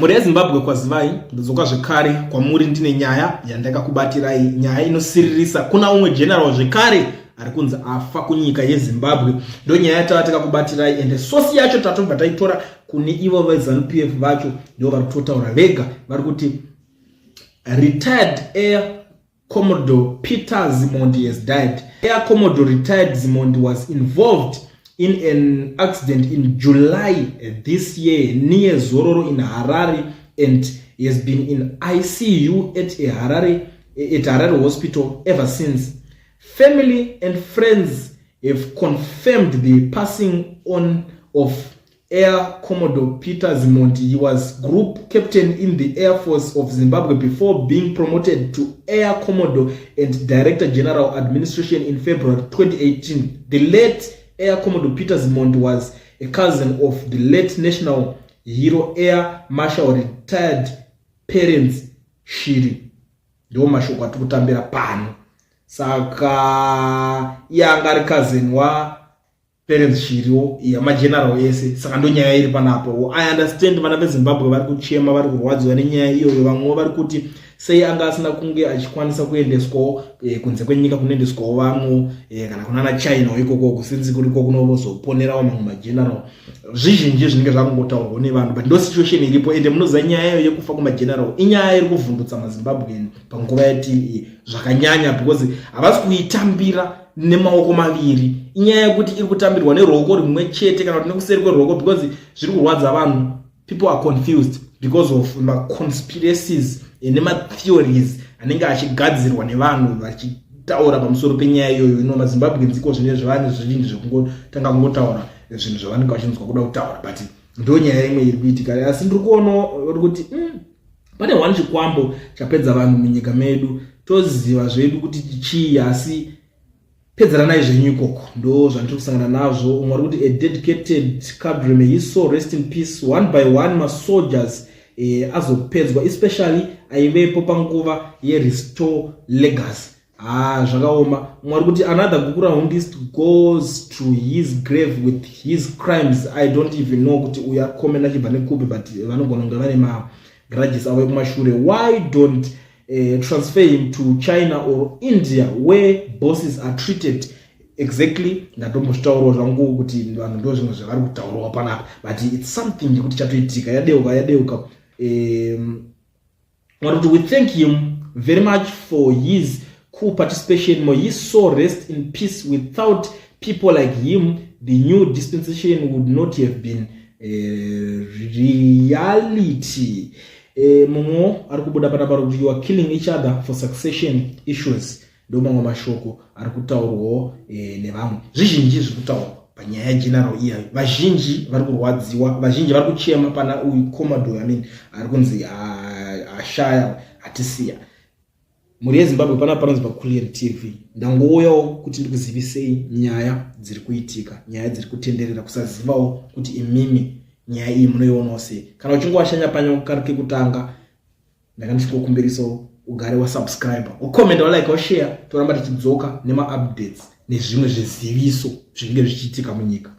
Mhuri yeZimbabwe kwazivai, ndodzoka zvekare kwamuri ndine nyaya yandakakubatirai, nyaya inosiririsa. Kuna umwe general zvekare ari kunzi afa kunyika yeZimbabwe. Ndo nyaya yatava takakubatirai, ende sosi yacho tatobva taitora kune ivo veZanu PF vacho, ndo vari kutotaura vega, vari kuti retired air Commodore Peter Zimondi has died. Air Commodore retired Zimondi was involved in an accident in July this year near Zororo in Harare and he has been in ICU at Harare Hospital ever since. Family and friends have confirmed the passing on of Air Commodore Peter Zimondi. He was group captain in the Air Force of Zimbabwe before being promoted to Air Commodore and Director General Administration in February 2018. The late Air Commodore Peter Zimondi was a cousin of the late national hero Air Marshal retired Perence Shiri. Ndiwo mashoko atiri kutambira pano. Saka iye anga ari cousin wa Perence Shiriwo, yamageneral ese. Saka ndonyaya iri panapo. I understand vana veZimbabwe vari kuchema, vari kurwadziwa nenyaya iyoyo. Vamwewo vari kuti sei anga asina kunge achikwanisa kuendeswawo kunze kwenyika kunoendeswawo vamwe kana kunana China ikoko kusinzi kuriko kunozoponerawo mamwe mageneral. Zvizhinji zvinenge zvakungotaurwa nevanhu, but ndo situation iripo. Ende munoziva nyaya iyo yekufa kumageneral inyaya iri kuvhundutsa maZimbabwean panguva yatiri zvakanyanya, because havasi kuitambira nemaoko maviri. Inyaya yekuti iri kutambirwa neruoko rimwe chete kana kuti nekuseri kweruoko, because zviri kurwadza vanhu. People are confused because of maconspiracies nematheories anenge achigadzirwa nevanhu vachitaura pamusoro penyaya iyoyo. Ino maZimbabweans iko zvine zvavane zvizhinji zvekungotanga kungotaura zvinhu zvavanenge vachinzwa kuda kutaura, but ndo nyaya imwe iri kuitika. Asi ndiri kuona uri kuti pane one chikwambo chapedza vanhu munyika medu, toziva zvedu kuti chii, asi pedzeranai zvenyu ikoko. Ndo zvandiri kusangana nazvo. Umwe ari kuti, "A dedicated cadre, may his soul rest in peace." One by one masoldiers azopedzwa, especially aivepo panguva yeRestore Legacy. Ha, zvakaoma. Umwe ari kuti, "Another Gukurahundi goes to his grave with his crimes." I don't even know kuti uyu ari kukomenda achibva nekupi, but vanogona kunge vane magrudges avo ekumashure. Why don't transfer him to China or India where bosses are treated exactly? Ndatombozvitaurawo zvangu kuti vanhu ndo zvimwe zvavari kutaurawo panapa, but it's something yekuti chatoitika, yadeuka yadeuka. Kuti we thank him very much for his cool participation. May his soul rest in peace. Without people like him, the new dispensation would not have been reality. Mumwe ari kubuda panapa ari kuti, "You are killing each other for succession issues." Ndo mamwe mashoko ari kutaurwawo nevamwe. Zvizhinji zviri kutaurwa panyaya yegeneral iyayo. Vazhinji vari kurwadziwa, vazhinji vari kuchema pana uyu commodore, I mean, ari kunzi ashaya, atisiya. Mhuri yeZimbabwe, pana panonzi paCulian TV. Ndangouyawo kuti ndikuzivisei nyaya dziri kuitika, nyaya dziri kutenderera, kusazivawo kuti imimi nyaya iyi munoionawo sei. Kana uchinge washanya panyokari kekutanga, ndanga ndichikokumbirisawo ugare wasubscribe, ucomment, walike, washare. Toramba tichidzoka nemaupdates nezvimwe zviziviso zvinenge zvichiitika munyika.